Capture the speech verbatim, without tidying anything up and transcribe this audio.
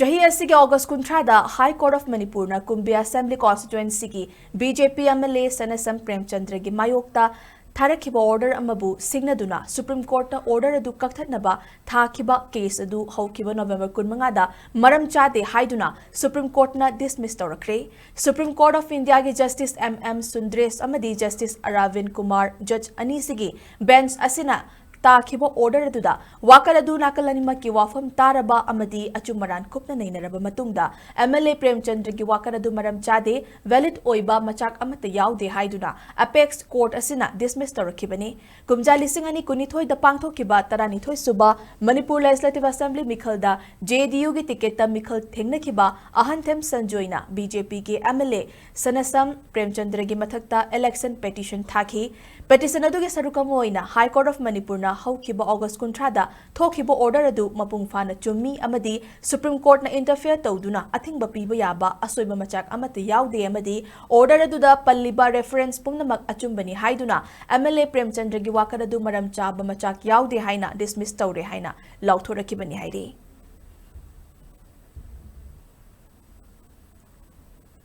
ꯆꯍꯤ ꯑꯁꯤꯒꯤ ꯑꯣꯒꯁ ꯀꯨꯟꯊ꯭ꯔꯥꯗ High Court of Manipurꯅ ꯀꯨꯝꯕꯤ Assembly Constituencyꯒꯤ BJP MLA ꯁꯅꯁꯝ ꯄ꯭ꯔꯦꯝꯆꯟꯗ꯭ꯔꯒꯤ ꯃꯥꯌꯣꯛꯇ ꯊꯥꯔꯛꯈꯤꯕ order ꯑꯃꯕꯨ ꯁꯤꯡꯅꯗꯨꯅ Supreme Courtꯇ order ꯑꯗꯨ ꯀꯛꯊꯠꯅꯕ ꯊꯥꯈꯤꯕ case ꯑꯗꯨ ꯍꯧꯈꯤꯕ ꯅꯣꯚꯦꯝꯕꯔ ꯀꯨꯟꯃꯉꯥꯗ ꯃꯔꯝ ꯆꯥꯗꯦ ꯍꯥꯏꯗꯨꯅ Supreme Courtꯅ dismiss ꯇꯧꯔꯛꯈ꯭ꯔꯦ꯫ Supreme Court of Indiaꯒꯤ Justice M M Sundresh ꯑꯃꯗꯤ Justice Aravind Kumar, judge ꯑꯅꯤꯁꯤꯒꯤ bench ꯑꯁꯤꯅ ꯇꯥꯈꯤꯕ order ꯑꯗꯨꯗ ꯋꯥꯀꯠ ꯑꯗꯨ ꯅꯥꯀꯜ ꯑꯅꯤꯃꯛꯀꯤ ꯋꯥꯐꯝ ꯇꯥꯔꯕ ꯑꯃꯗꯤ ꯑꯆꯨꯝ ꯑꯔꯥꯟ ꯀꯨꯞꯅ ꯅꯩꯅꯔꯕ ꯃꯇꯨꯡꯗ MLA ꯄ꯭ꯔꯦꯝꯆꯟꯗ꯭ꯔꯒꯤ ꯋꯥꯀꯠ ꯑꯗꯨ ꯃꯔꯝ ꯆꯥꯗꯦ, valid ꯑꯣꯏꯕ ꯃꯆꯥꯛ ꯑꯃꯠꯇ ꯌꯥꯎꯗꯦ ꯍꯥꯏꯗꯨꯅ apex court ꯑꯁꯤꯅ dismiss ꯇꯧꯔꯛꯈꯤꯕꯅꯤ꯫ ꯀꯨꯝꯖꯥ ꯂꯤꯁꯤꯡ ꯑꯅꯤ ꯀꯨꯟꯅꯤꯊꯣꯏꯗ ꯄꯥꯡꯊꯣꯛꯈꯤꯕ ꯇꯔꯥꯅꯤꯊꯣꯏ ꯁꯨꯕ Manipur Legislative Assembly ꯃꯤꯈꯜꯗ JDUꯒꯤ ticketꯇ ꯃꯤꯈꯜ ꯊꯦꯡꯅꯈꯤꯕ ꯑꯍꯟꯊꯦꯝ ꯁꯟꯖꯣꯏꯅ BJPꯒꯤ MLA ꯁꯅꯁꯝ ꯄ꯭ꯔꯦꯝꯆꯟꯗ꯭ꯔꯒꯤ ꯃꯊꯛꯇ election petition ꯊꯥꯈꯤ꯫ Petition ꯑꯗꯨꯒꯤ ꯁꯔꯨꯛ ꯑꯃ ꯑꯣꯏꯅ High Court of Manipurꯅ ꯍꯧꯈꯤꯕ ꯑꯣꯒꯁ ꯀꯨꯟꯊ꯭ꯔꯥꯗ ꯊꯣꯛꯈꯤꯕ order ꯑꯗꯨ ꯃꯄꯨꯡ ꯐꯥꯅ ꯆꯨꯝꯃꯤ ꯑꯃꯗꯤ Supreme Courtꯅ interfere ꯇꯧꯗꯨꯅ ꯑꯊꯤꯡꯕ ꯄꯤꯕ ꯌꯥꯕ ꯑꯁꯣꯏꯕ ꯃꯆꯥꯛ ꯑꯃꯠꯇ ꯌꯥꯎꯗꯦ ꯑꯃꯗꯤ order ꯑꯗꯨꯗ ꯄꯜꯂꯤꯕ reference ꯄꯨꯝꯅꯃꯛ ꯑꯆꯨꯝꯕꯅꯤ ꯍꯥꯏꯗꯨꯅ MLA ꯄ꯭ꯔꯦꯝꯆꯟꯗ꯭ꯔꯒꯤ ꯋꯥꯀꯠ ꯑꯗꯨ ꯃꯔꯝ ꯆꯥꯕ ꯃꯆꯥꯛ ꯌꯥꯎꯗꯦ ꯍꯥꯏꯅ dismiss ꯇꯧꯔꯦ ꯍꯥꯏꯅ ꯂꯥꯎꯊꯣꯔꯛꯈꯤꯕꯅꯤ ꯍꯥꯏꯔꯤ꯫